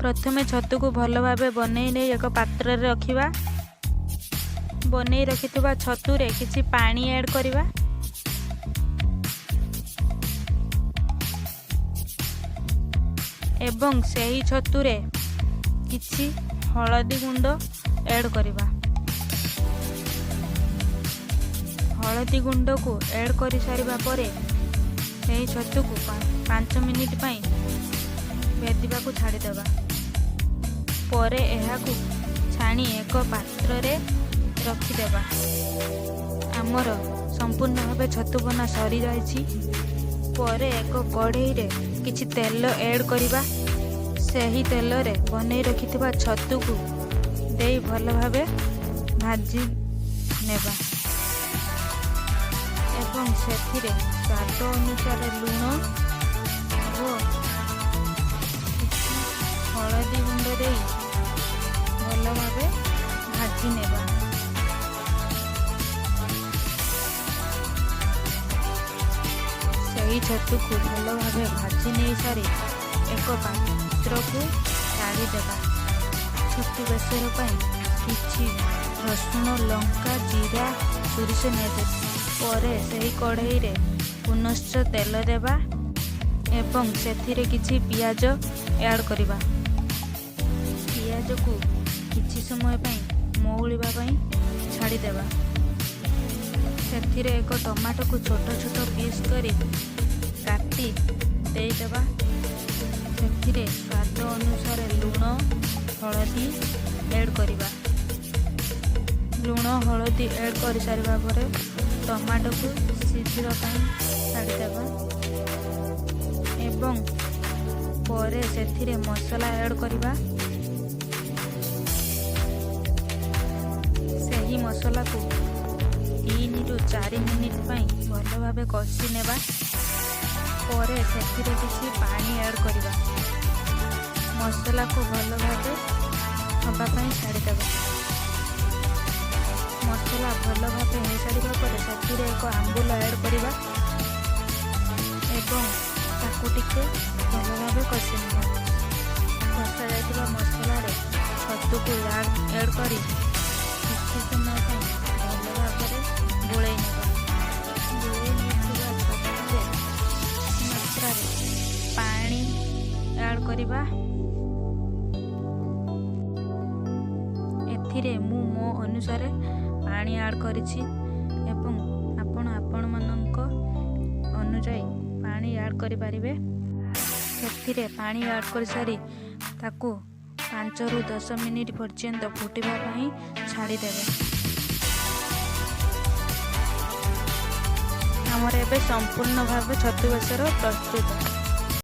ପ୍ରଥମେ ଛତୁକୁ ଭଲ ଭାବେ ବନେଇ ନେଇ ଏକ ପାତ୍ରରେ ରଖିବା। ବନେଇ ରଖିଥିବା ଛତୁରେ କିଛି ପାଣି ଆଡ଼୍ କରିବା। ଏବଂ ସେହି ଛତୁରେ କିଛି ହଳଦୀ ଗୁଣ୍ଡ ଆଡ଼୍ କରିବା। ହଳଦୀ ଗୁଣ୍ଡକୁ ଆଡ଼୍ କରିସାରିବା ପରେ ସେହି ଛତୁକୁ 5 ମିନିଟ୍ ପାଇଁ ଭେଦିବାକୁ ଛାଡ଼ିଦେବା। ପରେ ଏହାକୁ ଛାଣି ଏକ ପାତ୍ରରେ ରଖିଦେବା। ଆମର ସମ୍ପୂର୍ଣ୍ଣ ଭାବେ ଛତୁ ବନା ସରିଯାଇଛି। ପରେ ଏକ କଢ଼େଇରେ କିଛି ତେଲ ଆଡ଼୍ କରିବା। ସେହି ତେଲରେ ବନେଇ ରଖିଥିବା ଛତୁକୁ ଦେଇ ଭଲ ଭାବେ ଭାଜି ନେବା ଏବଂ ସେଥିରେ ସ୍ୱାଦ ଅନୁସାରେ ଲୁଣ ଓ କିଛି ହଳଦୀ ଗୁଣ୍ଡ ଦେଇ ଭଲ ଭାବେ ଭାଜି ନେବା। ସେହି ଛତୁକୁ ଭଲ ଭାବେ ଭାଜି ନେଇ ସାରି ଏକ ପାତ୍ରକୁ କାଢ଼ିଦେବା। ଛତୁ ବେସର ପାଇଁ କିଛି ରସୁଣ, ଲଙ୍କା, ଜିରା, ସୋରିଷ ନିଆଯାଏ। ପରେ ସେହି କଢ଼େଇରେ ପୁନଶ୍ଚ ତେଲ ଦେବା ଏବଂ ସେଥିରେ କିଛି ପିଆଜ ଆଡ଼୍ କରିବା। ପିଆଜକୁ କିଛି ସମୟ ପାଇଁ ମଉଳିବା ପାଇଁ ଛାଡ଼ିଦେବା। ସେଥିରେ ଏକ ଟମାଟୋକୁ ଛୋଟ ଛୋଟ ପିସ୍ କରି କାଟି ଦେଇଦେବା। ସେଥିରେ ସ୍ୱାଦ ଅନୁସାରେ ଲୁଣ, ହଳଦୀ ଆଡ଼୍ କରିବା। ଲୁଣ, ହଳଦୀ ଆଡ଼୍ କରିସାରିବା ପରେ ଟମାଟୋକୁ ସିଝିବା ପାଇଁ ଛାଡ଼ିଦେବା ଏବଂ ପରେ ସେଥିରେ ମସଲା ଆଡ଼୍ କରିବା। ସେହି ମସଲାକୁ 3ରୁ 4 ମିନିଟ୍ ପାଇଁ ଭଲ ଭାବେ କଷି ନେବା। ପରେ ସେଥିରେ କିଛି ପାଣି ଆଡ଼୍ କରିବା। ମସଲାକୁ ଭଲ ଭାବେ ହେବା ପାଇଁ ଛାଡ଼ିଦେବା। ମସଲା ଭଲ ଭାବେ ହୋଇସାରିବା ପରେ ସେଥିରେ ଏକ ଆମ୍ବୁଲ ଆଡ଼୍ କରିବା ଏବଂ ତାକୁ ଟିକେ ଭଲ ଭାବେ କଷି ନେବା। କଷା ଯାଇଥିବା ମସଲାରେ ଛତୁକୁ ଆଡ଼୍ କରି କିଛି ସମୟ ପାଇଁ ଭଲ ଭାବରେ ଗୋଳେଇ ନେବା। ଗୋଳେଇ ନେଇଥିବା ଛତୁରେ କିଛି ମାତ୍ରାରେ ପାଣି ଆଡ଼୍ କରିବା। ଏଥିରେ ମୁଁ ମୋ ଅନୁସାରେ ପାଣି ଆଡ଼୍ କରିଛି ଏବଂ ଆପଣ ଆପଣମାନଙ୍କ ଅନୁଯାୟୀ ପାଣି ଆଡ଼୍ କରିପାରିବେ। ସେଥିରେ ପାଣି ଆଡ଼୍ କରିସାରି ତାକୁ 5ରୁ 10 ମିନିଟ୍ ପର୍ଯ୍ୟନ୍ତ ଫୁଟିବା ପାଇଁ ଛାଡ଼ିଦେବେ। ଆମର ଏବେ ସମ୍ପୂର୍ଣ୍ଣ ଭାବେ ଛତୁ ବେସର ପ୍ରସ୍ତୁତ।